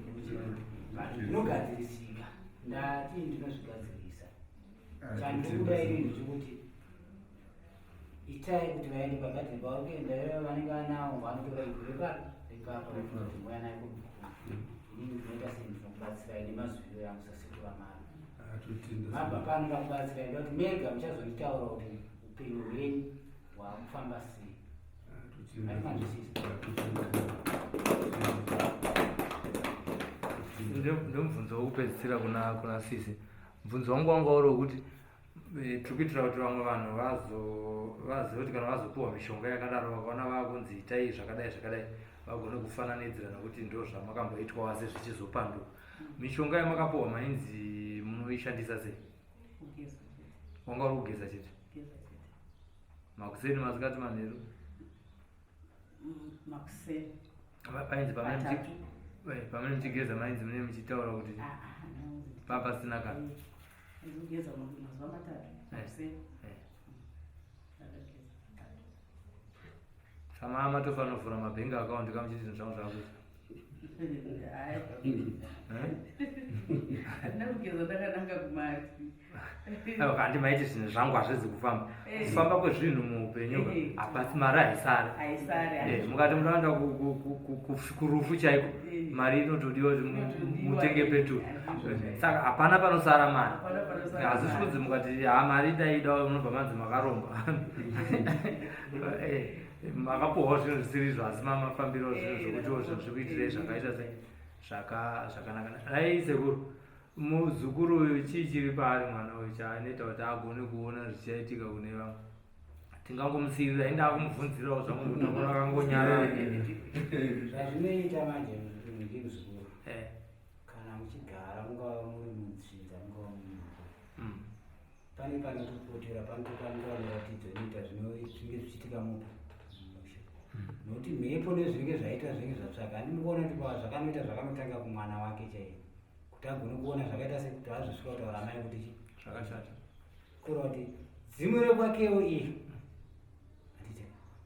But zvinogadzirisika. Ndati ndinozvigadzirisa. Chandikuda ini ndechekuti itai kuti vaende pagadheni pavari kuenda ivayo vanenge vanawo vanotora ivhu repa repapa kuti mouya nayo inini ndinoita sei ndinokubatsirai nemazwiro yangu sasekuru amai mabva pano ndakubatsirai ndoda kuti mega muchazonditaura kuti upenyu hwenyu hwakufamba sei Ndomubvunzo wekupedzisira kuna kuna sisi. Mubvunzo wangu wanga uri wekuti eh, tiri kuitira kuti vamwe vanhu vazo vazive kuti kana vazopiwa mishonga yakadaro vakaona vakunzi itai zvakadai zvakadai vagone kufananidzira nekuti ndo zvamakamboitwa asi zvichizopanduka. Mishonga yamakapiwa mainzi munoishandisa sei? Wanga uri kugeza chete? Makuseni, masikati, manheru? Makuseni. Painzi pamene muchigeza mainzi mune muchitaura kuti ah, ah, papasina kana. Ndikugeza mazuva matatu. Eh. Makuseni. Eh. Sama matofanira kuvhura mabhengi akaundi kamuchiti zvinhu zvangu zvakuita. Ndakugeza ndakananga kumari. Aiwa kandi maiti zvinhu zvangu hazvizi kufamba. Eh. Kufamba kwezvinhu muupenyu eh. hapasi mari haisari. Haisari. Eh, mukati munoenda kurufu chaiko mari inotodiwa kuti mutenge peturu. Saka hapana panosara mari. Hazvisi kunzi mukati ha mari ndaida munobva manzi makaromba. Makapuhwa zvinhu zvisiri izvo asi mafambiro zvinhu zvekutiwo zvinhu zvikuitirei zvakaita sei zvakanaka. Dai sekuru Muzukuru uyu chii chiri paari mwana uyu chaanoita kuti agone kuona zvichaitika kune vamwe? Tingangomusiirira inda akumubvunzirawo zvangu nekuti angona akangonyarara. Zvazvinoita manje muzukuru muzukuru. Eh. Kana muchigara mungava muri mudzinza mungava muri Pane panotopotera panotokwanikwa neratidzo inoita zvinenge zvichiitika mupi musha nokuti mhepo nezvinenge zvaita zvinenge zvatsvaka handi mukuona kuti pa zvakanoita zvakanotanga kumwana wake chaiye Kuti agone kuona zvakaita sekuti azosvika kutaura amai kuti chi Zvakashata. Kureva kuti dzimwe rekwakewo iri handiti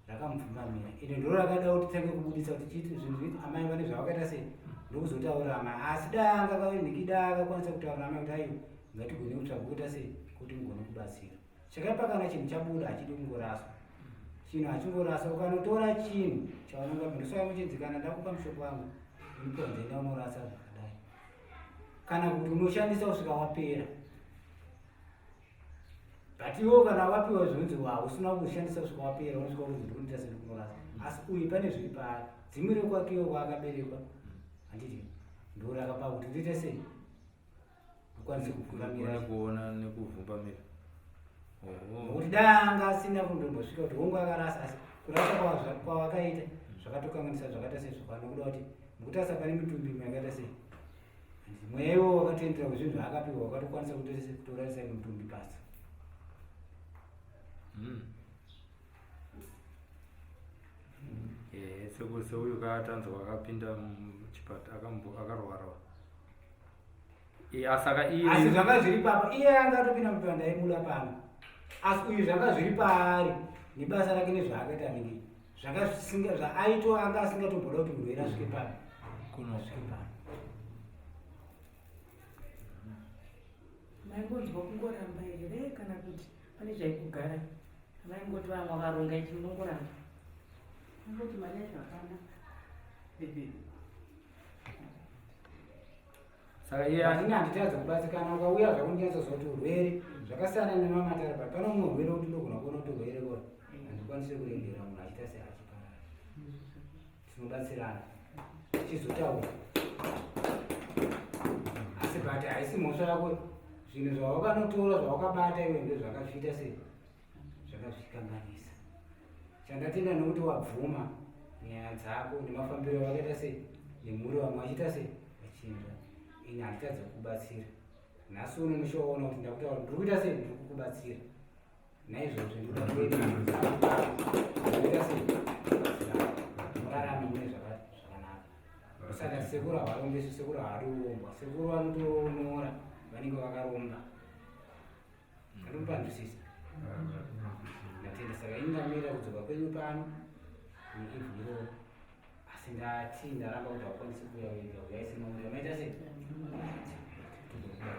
rakamupfumbamira ende ndiro rakada kuti tange kubudisa kuti chiiti zvinhu zviti amai vane zvavakaita sei ndokuzotaura amai asi dai anga kavenhiki dai akakwanisa kutaura amai kuti aiwa ngatigone kutsvaga kuita sei kuti mugone kubatsira chakaipa kana chinhu chabuda hachidi kungoraswa chinhu hachingoraswa ukanotora chinhu chaunonga ndosaka muchinzi kana ndakupa mushoko wangu unotonzi enda unorasa zvakadai kana kuti unoshandisa kusvika wapera but iwo kana wapiwa zvinonzi hausina kushandisa kusvika wapera unosvika unonzi ndikunoita sendikunorasa asi uyu pane zviri paari dzimwe rekwakewo kwaakaberekwa handiti ndorakapa kuti ndiite sei ukwanise kuvhumbamira kuona nekuvhumbamira nokuti dai anga asina kundombosvika kuti hongu akarasa asi kurasa kwavakaita zvakatokanganisa zvakaita sei zvakwana nokuda kuti mukutarisa pane mitumbi imwe yakaita sei mweya iwo wakatoendera kuzvinhu zvaakapiwa wakatokwanisa kutorarisa imwe mitumbi pasi hmm. Eh, seuyu katanzwa akapinda muchipata akarwara Saka iye asi zvanga zviri papa iye anga atopinda mupanda ndaimuda pano asi uyu zvanga zviri paari nebasa rake nezvaakaita nenge zvanga zvisinga zvaaito anga asingatomboda kuti murwere asvike pano asvike pano maingonzwa kungoramba here kana kuti pane zvaikugara vaingoti vamwe vakaronga ichi munongoramba Ngoti mari yacho hapana. Saka iye Asi ini handitadza kubatsikana ukauya zvako ndinyatsozwa kuti urwere zvakasiyana nemamatare but pane umwe urwere kuti ndogona kuona kuti urwere kora handikwanise kuregera munhu achiita se achiparara tinobatsirana tichizotaura asi but haisi mhosva yako zvinhu zvawakanotora zvawakabata iwe ndo zvakazviita sei zvakazvikanganisa Chandatenda nekuti wabvuma nyaya dzako nemafambiro awakaita sei nemhuri vamwe vachiita sei vachinzwa ini handitadze kukubatsira nhasi uno ndishoona kuti ndakutaura ndiri kuita sei ndiri kukubatsira naizvozvo ndikuda kuenda kuita sei murarame mune zvakanaka saka sekuru havarombesi sekuru havadi kurombwa sekuru vanotonora vanenge vakaromba Anopanzwisisa. Ndatenda saka ini ndamira kudzoka kwenyu pano neivhu iroro asi ndati ndaramba kuti haukwanisi kuuya wega uyai semauya maita sei tozokubatsira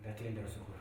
ndatenda sekuru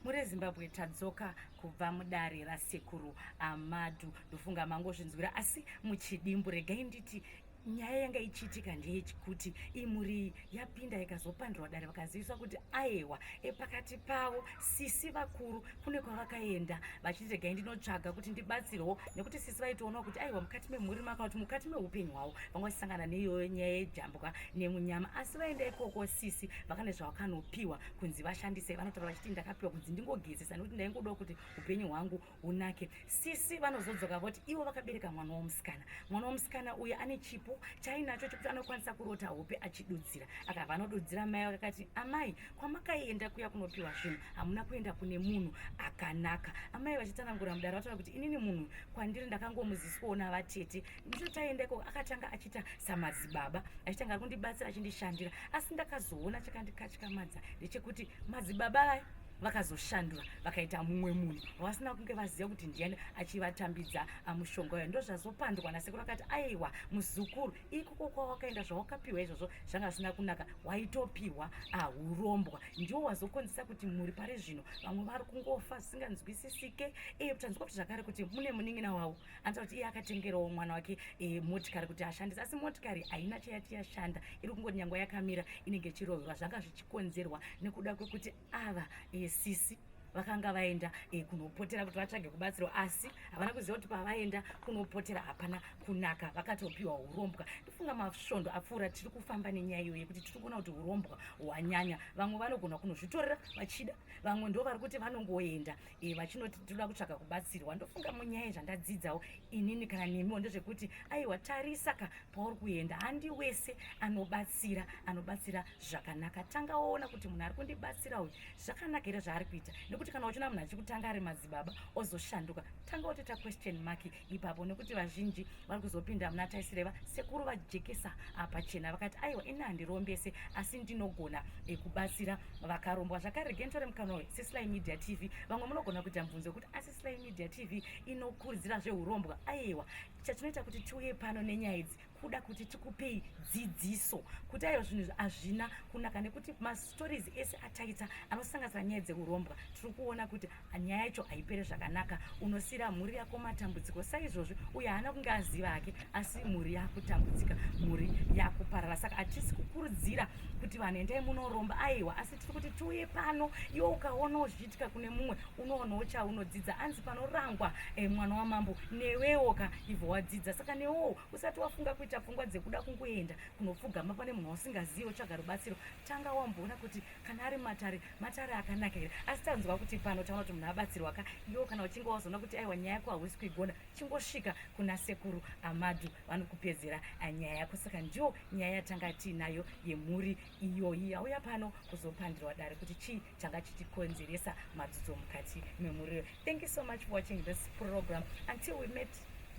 mure zimbabwe tadzoka kubva mudare rasekuru amadu ndofunga mangozvinzwira asi muchidimbu regai nditi nyaya yanga ichiitika ndeyechikuti imhuri yapinda ikazopandurwa dare vakaziviswa kuti aewa epakati pavo sisi vakuru kune kwavakaenda vachiti regai ndinotsvaga kuti ndibatsirwo nekuti sisi vaitoonawo kuti aiwa mukati memhuri maka kuti mukati meupenyu hwavo vanga vachisangana neiyoyo nyaya yejambwa nemunyama asi vaenda ikoko sisi vakane zvavakanopiwa kunzi vashandise vanotaura vachiti ndakapiwa kunzi ndingogezesa nekuti ndaingodawo kuti upenyu hwangu hunake sisi vanozodzoka voti ivo vakabereka mwana womusikana mwana womusikana uyu ane chipo chainacho chekuti anokwanisa kurota hope achidudzira akabva anodudzira mai vakakati amai kwamakaienda kuya kunopiwa zvinhu hamuna kuenda kune munhu akanaka amai vachitsanangura mudaro vataura kuti inini munhu kwandiri ndakangomuziswawo navatete ndicho taenda ikoko akatanga achiita samadzibaba achitanga ari kundibatsira achindishandira asi ndakazoona chakandikatyamadza ndechekuti madzibaba vaya vakazoshandura vakaita mumwe munhu wavasina kunge vaziva kuti ndiyani achivatambidza mushonga uyo ndozvazopandwa nasekuru akati aiwa muzukuru ikoko kwawakaenda zvawakapiwa izvozvo zvanga zvisina kunaka waitopiwa ahurombwa ndiwo wazokonzesa kuti mhuri pari zvino vamwe vari kungofa zvisinganzwisisike e tanzwa kuti zvakare kuti mune munin'ina wavo anotaura kuti iye akatengerawo mwana wake e, motikari kuti ashandise asi motikari haina chayati yashanda iri kungoti nyangwa yakamira inenge ichiroverwa zvanga zvichikonzerwa nekuda kwekuti ava e, sisi vakanga vaenda e, kunopotera kuti vatsvage kubatsirwa asi havana kuziva kuti pavaenda kunopotera hapana kunaka vakatopiwa urombwa ndofunga masvondo apfuura tiri kufamba nenyaya iyoyo yekuti tiri kuona kuti urombwa hwanyanya vamwe vanogona kunozvitorera vachida vamwe ndo vari kuti vanongoenda e, vachinoti tinoda kutsvaga kubatsirwa ndofunga munyaya zvandadzidzawo inini kana nemiwo ndezvekuti aiwa tarisa ka pauri kuenda handi wese anobatsira anobatsira zvakanaka tanga woona kuti munhu ari kundibatsira uyu zvakanaka here zvaari kuita nekuti Nekuti kana uchiona munhu achikutanga ari madzibaba ozoshanduka, tanga wotoita question mark ipapo, nekuti vazhinji vari kuzopinda muna taisireva. Sekuru vajekesa pachena vakati aiwa, ini handirombese, asi ndinogona kubatsira vakarombwa. Zvakare regai nditore mukana uyu seSly Media TV, vamwe munogona kuita mubvunzo wekuti asi Sly Media TV inokurudzira zveurombwa? Aiwa, chatinoita kuti tiuye pano nenyaya idzi kuda kuti tikupei dzidziso kuti aiwa, zvinhu izvi hazvina kunaka, nekuti mastories ese ataita anosanganisira nyaya dzeurombwa, tiri kuona kuti nyaya yacho haipere zvakanaka. Unosiyira mhuri yako matambudziko saizvozvi. Uye haana kunge aziva hake, asi mhuri yakutambudzika, mhuri yakuparara. Saka hatisi kukurudzira kuti vanhu endai munoromba, aiwa, asi tiri kuti tiuye pano, iwe ukaonawo zvichiitika kune mumwe, unoonawo chaunodzidza. Anzi panorangwa mwana wamambo, newewo ka ibvo wadzidza. Saka newewo usati wafunga kuita pfungwa dzekuda kungoenda kunopfugama pane munhu wausingazivi wotsvaga rubatsiro, tanga wamboona kuti kana ari matare, matare akanaka here. Asi tanzwa kuti pano taona kuti munhu abatsirwa ka. Iwo kana uchinge wazoona kuti aiwa, nyaya yako hausi kuigona, chingosvika kuna Sekuru Amadu, vanokupedzera nyaya yako. Saka ndiyo nyaya yatanga tiinayo yemhuri iyoyi yauya pano kuzopandirwa dare kuti chii changa chichikonzeresa madzudzo mukati memhuri. Thank you so much for watching this program. Until we meet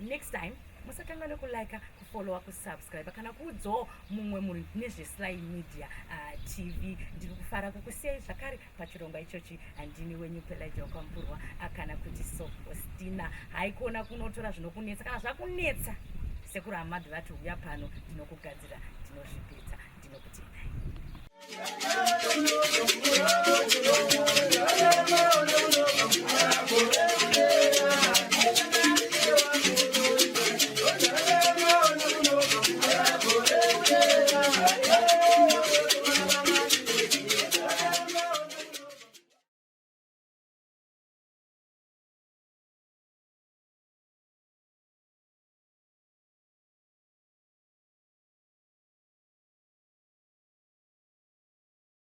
next time, musakanganwe kulike, kufollowa, kusubscribe kana kuudzawo mumwe munhu nezveSly Media TV. Ndiri kufara kukusiyai zvakare pachirongwa ichochi. Handini wenyu Pelagia Kwamburwa kana kuti Sokostina. Haikona kunotora zvinokunetsa. Kana zvakunetsa, Sekuru Amadhu vati uya pano, ndinokugadzira, ndinozvipedza. Ndinokutendai.